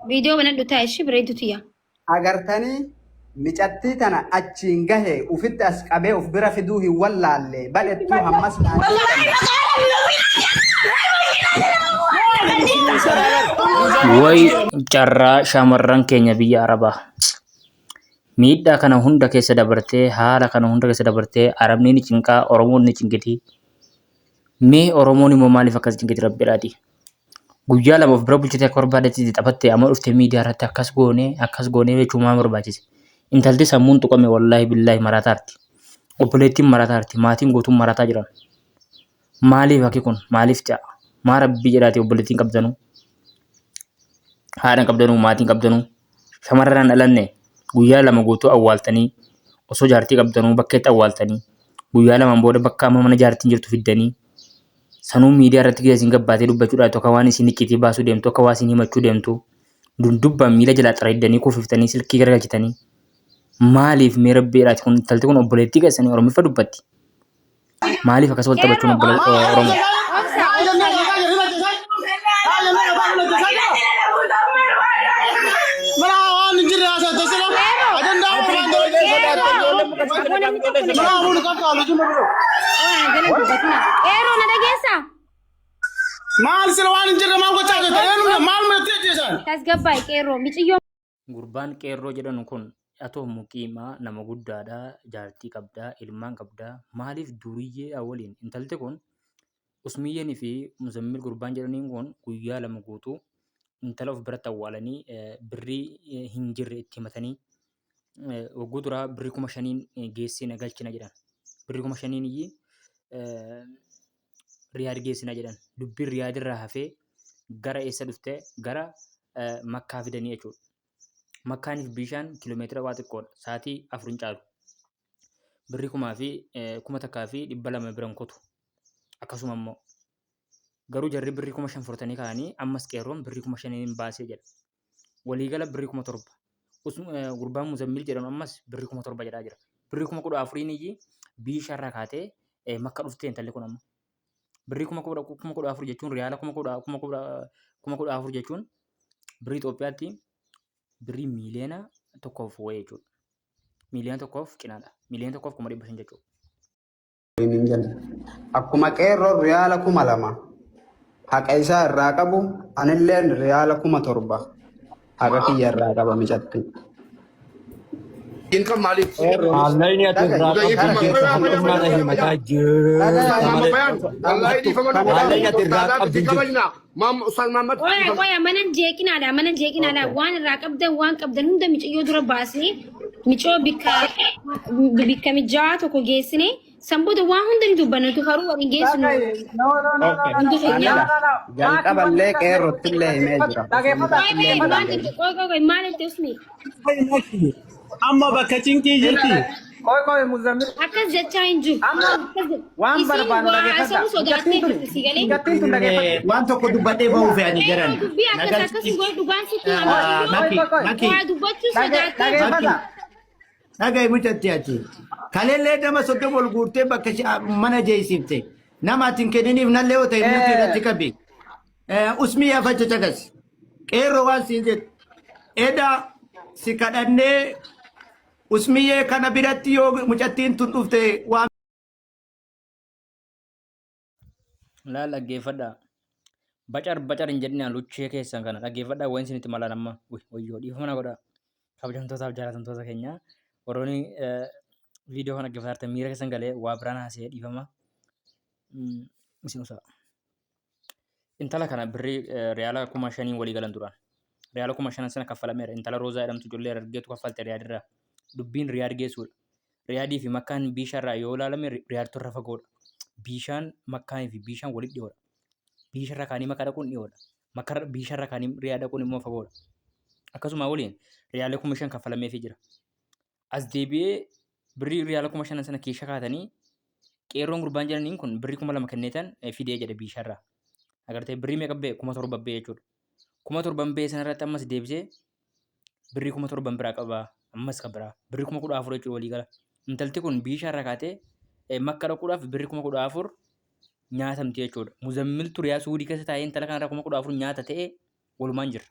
Viidiyoo banadhu taa ishii bareeddu tiyya. Agartanii micattii tana achiin gahe ufitti as qabee uf bira fiduu hin wallaalle badhettuu hammas naan jettan. Way carraa shamarran keenya biyya Arabaa. Miidhaa kana hunda keessa dabartee haala kana hunda keessa dabartee Arabni ni cinqaa Oromoon ni cinqiti. Mee Oromoon immoo maaliif akkas cinqiti rabbiidhaati? Guyyaa 2 of bira bulchitee akka barbaadetti itti taphatte amma dhuftee miidiyaa irratti akkas goonee akkas goonee jechuun maal barbaachise? Intalti sammuun tuqame wallaahi billaahi maraataarti. Obboleettiin maraataarti. Maatiin guutuun maraataa jiran. Maaliif akki kun maaliif ta'a? Maa rabbii jedhaati obboleettiin qabdanuu? Haadha hin qabdanuu maatiin qabdanuu? Shamarran hin dhalanne guyyaa 2 guutuu awwaaltanii osoo jaartii qabdanuu bakkeetti awwaaltanii guyyaa lamaan booda bakka amma mana jaartiin jirtu fiddanii sanuu miidiyaa irratti gadi isin gabbaatee dubbachuudhaa akka waan isin icciitii baasuu deemtu akka waa isin himachuu deemtu dundubbaan miila jalaa xareeddanii kufiftanii silkii garagalchitanii maaliif mee rabbiidhaati kun intalti kun obboleettii keessanii oromiffa dubbatti maaliif akkas wal taphachuun Oromoo. Qeerroo na dhageessaa? Maal sila waan hin jirre maal gochaa jirta? Eenyu maal manatti ajjeesan? Tasgabbaa'e qeerroo miciyyoo Gurbaan qeerroo jedhanu kun atoo muqiimaa nama guddaadha jaartii qabdaa ilmaan qabdaa maaliif duuriyyeedha waliin intalti kun usmiyyeen fi muzammil gurbaan jedhaniin kun guyyaa 2 guutuu intala of biratti awwaalanii birrii hin jirre itti himatanii wagguu duraa birrii 5000n geessina galchina jedhan. Birrii 5000n iyyii Riyaad geessina jedhan. Dubbiin Riyaad irraa hafee gara eessa dhufte gara Makkaa fidanii jechuudha. Makkaaniif bishaan kiiloomeetira waa xiqqoodha. Sa'aatii 4 hin caalu. Birrii 1200 biran kutu. Akkasuma immoo garuu jarri birrii 5000 fudhatanii ka'anii ammas qeerroon birrii 5000n baasee jedha. Waliigala birrii 7000. Gurbaan Muzammil jedhamu ammas birrii 7000 jedhaa jira. Birrii 14,000n iyyii biishaarraa kaatee makka dhuftee intalli kun amma. Birrii 14,000 jechuun riyaala 14,000 jechuun birrii Itoophiyaatti birrii miiliyoona 1f wayii jechuudha. Miiliyoona tokkoof cinaadha. 1,500,000 jechuudha. Hin jenne. Akkuma qeerroon riyaala 2000 haqa isaa irraa qabu anilleen riyaala 7000 haqa kiyya irraa qaba micatti. Income maaliif? Qeerroonis Maallaqni ati dhagahi irraa qabdu hin dhagahi jirtu haxxummaa na himataa jirta dhagahi malee. Bayaan, wallahi dhiifama nu godhaa. Maallaqni ati irraa Ustaazaaf qabdu isin hin jirtu. kabajna. Maam Ustaaz Mahammad Qoya dhiifama. qoya mana jeeqinaadha mana jeeqinaadha Okay. waan irraa qabdan waan qabdan hunda micayyoo dura baasnee micoo bikka bikka mijaawaa tokko geessine san booda waan hunda ni dubbanna nuti haruu waliin geessinu No, no, no, no, Okay. no, hundi no, keenya. no, no, no. Jalqaballee qeerrottillee himee jira. Dhaggeeffata, Qoy qoy dhaggeeffata. waan tokko qoy qoy qoy maal itti usmi Amma bakka cinqii jirti. Qoy qoy Muzammil. Akkas jechaa hin jiru. Amma Akkas jedhu. waan Isiin barbaannu waa dhaggeeffadha. haasa'uu sodaattee Mucattiin tun jirti si galee. mucattiin tun dhaggeeffadhu. Waan tokko dubbadhee bahuuf ani Qeerroo jiran. dubbii akkas akkas hin godhu dhugaan sitti hima Qoy Maki, qoy qoy. Maki, waa dubbachuu sodaattee jirti. Dhaggeeffadha. Dhaga'i mucatti ati. Kaleellee nama 30 ol guurtee bakka mana jeesifte. Nama ati hin kenniniif nallee yoo ta'e mucatti irratti qabi. Usmii afacha caqas. Qeerroo waan siin jedhu. Eda si kadhannee usmiyyee kana biratti yoo mucattiin tun dhufte waan Laal dhaggeeffadhaa. Bacar bacar hin jedhinaa luchee keessan kana dhaggeeffadhaa waan isinitti malaan amma. Uy, wayyoo dhiifama na godhaa. Kabajamtootaaf jaalatamtoota keenya warroonni viidiyoo kana dhaggeeffataa jirtan miira keessan galee waa biraan haasa'ee dhiifama. Isin usaa. Intala kana birrii riyaala 5000n walii galan duraan. Riyaala 5000 sana kaffalameera. Intala Roozaa jedhamtu ijoollee Harargeetu kaffalte Riyaad irraa. Dubbiin Riyaad geessuudha. Riyaadii fi Makkaan Biishaa irraa yoo ilaalame Riyaadtu irra fagoodha. Biishaan Makkaanii fi Biishaan walitti dhiyoodha. Biisha irraa kaanii Makkaa dhaquun dhiyoodha. Makka Biisha irraa kaanii Riyaad dhaquun immoo fagoodha. Akkasuma waliin riyaala 5000 kaffalameefii jira. As deebi'ee birrii riyaala 5000 sana keesha kaatanii qeerroon gurbaan jedhaniin kun birrii 2000 kenneetan fidee jedhe biisharraa. Agartee birrii meeqa ba'e 7000 ba'e jechuudha. 7000 ba'e sanarratti ammas deebisee birrii 7000 biraa qaba ammas kan biraa birrii 14,000 jechuudha walii gala. Intalti kun biishaarraa kaatee makka dhaquudhaaf birrii 14,000 nyaatamti jechuudha. Muzammiltu riyaa suudii keessa taa'ee intala kanarraa 14,000 nyaata ta'e walumaan jirra.